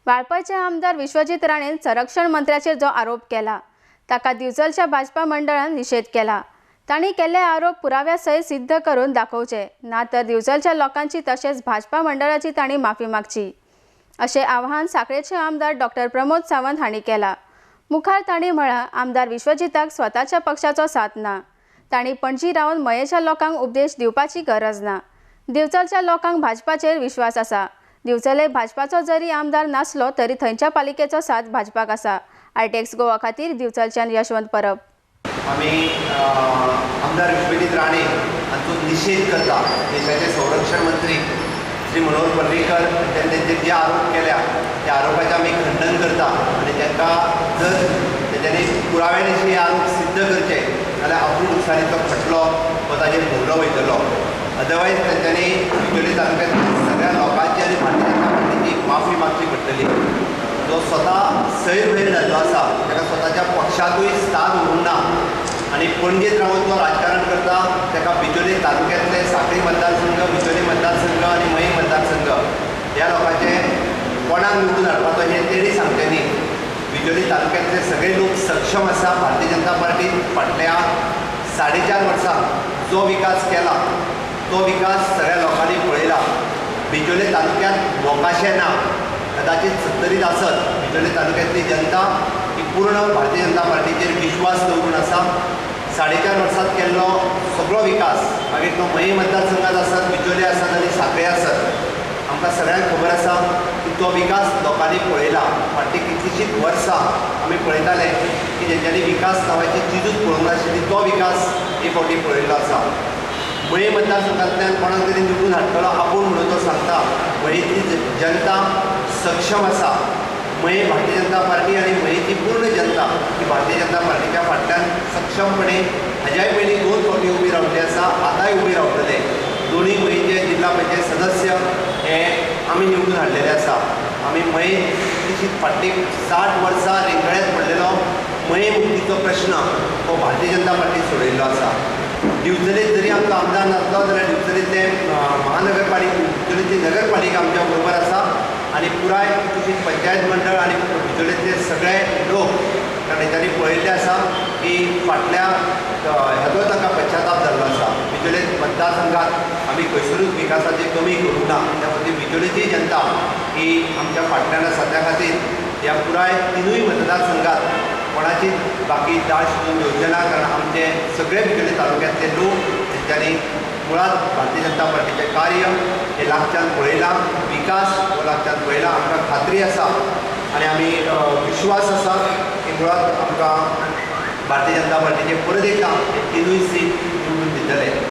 वाळपयचे आमदार विश्वजीत राणेन संरक्षण मंत्र्याचेर जो आरोप केला ताका दिवचलच्या भाजपा मंडळान निषेध केला। तांणी केल्ले आरोप पुराव्या सयत सिद्ध करून दाखोवचे, ना तर दिवचलच्या लोकांची तशेंच भाजपा मंडळाची तांणी माफी मागची अशें आवाहन साखळेचे आमदार डॉक्टर प्रमोद सावंत हांणी केला। मुखार तांणी म्हळां, आमदार विश्वजीताक स्वताच्या पक्षाचो साथ ना, तांणी पणजी रावन मयेच्या लोकांक उपदेश दिवपाची गरज ना। दिवचलच्या लोकांक भाजपाचेर विश्वास आसा। दिवचले भाजपाचो जरी आमदार नासलो तरी थंयच्या पालिकेचो साथ भाजपाक आसा। आयटेक्स गोवा खातीर दिवचलच्यान यशवंत परब। आमी आमदार विश्वजीत राणे हांचो निषेध करता। देशाचे संरक्षण मंत्री श्री मनोहर पर्रीकर तांचे जे आरोप केल्या त्या आरोपाचें आमी खंडन करता आनी तांकां जर तेंच्यांनी पुराव्यानिशी हे आरोप सिद्ध करचे जाल्यार आपूण नुकसानीचो खटलो हो ताजेर भोगलो वयतलो। अदरवायज तेंच्यांनी बिचोले तालुक्यांतल्या सगळ्या लोकांची आनी भारतीय जनता पार्टीची माफी मागची पडटली। जो स्वता सैरभैर जाल्लो आसा ताका स्वताच्या पक्षांतूय स्थान उरूंक ना आनी पणजेंत रावन तो राजकारण करता। ताका बिचोले तालुक्यांतले साखळी मतदारसंघ, बिचोले मतदारसंघ आनी मये मतदारसंघ ह्या लोकांचे कोणाक निवडून हाडपाचो हें तेणी सांगचें न्ही। बिचोले तालुक्यांतले सगळे लोक सक्षम आसा। भारतीय जनता पार्टीन फाटल्या 4.5 वर्सां जो विकास केला तो विकास सगळ्या लोकांनी पळयला। बिचोले तालुक्यांत मोकाशें ना, कदाचित सत्तरीत आसत। बिचोले तालुक्यांतली जनता ही पूर्ण भारतीय जनता पार्टीचेर विश्वास दवरून आसा। 4.5 वर्सांत केल्लो सगळो विकास, मागीर तो मये मतदारसंघात आसत, बिचोले आसत आनी साखळे आसत, आमकां सगळ्यांक खबर आसा की तो विकास लोकांनी पळयला। फाटलीं कितलींशींच वर्सां आमी पळयताले की जेंच्यांनी विकास नांवाची चिजूच पळोवंक नाशिल्ली, तो विकास हे फावटी पळयल्लो आसा। मये मतदारसंघांतल्यान कोणाक तरी निवडून हाडटलो आपूण म्हणून तो सांगता। मयेंतली जनता सक्षम आसा। मये भारतीय जनता पार्टी आनी मयेची पूर्ण जनता ही भारतीय जनता पार्टीच्या फाटल्यान सक्षमपणे हाज्याय पयलीं 2 फावटी उबी रावल्ली आसा, आतांय उबी रावतले। दोनूय मयेचे जिल्हा पंचायत सदस्य हे आमी निवडून हाडलेले आसा। आमी मये कितलींशींच फाटलीं 60 वर्सां रेंगळ्यांत पडलेलो मये मुक्तीचो प्रश्न हो भारतीय जनता पार्टी सोडयल्लो आसा। दिवचले जरी आमचो आमदार नासलो जाल्यार दिवचलेंतले महानगरपालिका, दिवचलेची नगरपालिका आमच्या बरोबर आसा आनी पुराय कितलींशींच पंचायत मंडळ आनी बिचोलेंतले सगळे लोक, कारण हेंच्यांनी पळयल्लें आसा की फाटल्या हेजो तांकां पश्चाताप जाल्लो आसा। बिचोले मतदारसंघात आमी खंयसरूच विकासाची कमी करूंक ना, त्या खातीर बिचोलेची जनता ही आमच्या फाटल्यान आसा। त्या खातीर ह्या पुराय 3 मतदारसंघात कोणाची बाकी दाळ शिजून घेवचें ना, कारण आमचे सगळे बिचोले तालुक्यांतले लोक तेंच्यांनी मुळात भारतीय जनता पार्टीचें कार्य हें लागच्यान पळयलां, विकास हो लागच्यान पळयला। आमकां खात्री आसा आनी आमी विश्वास आसा की मुळात आमकां भारतीय जनता पार्टीचे परत एकदां हे 3 सीट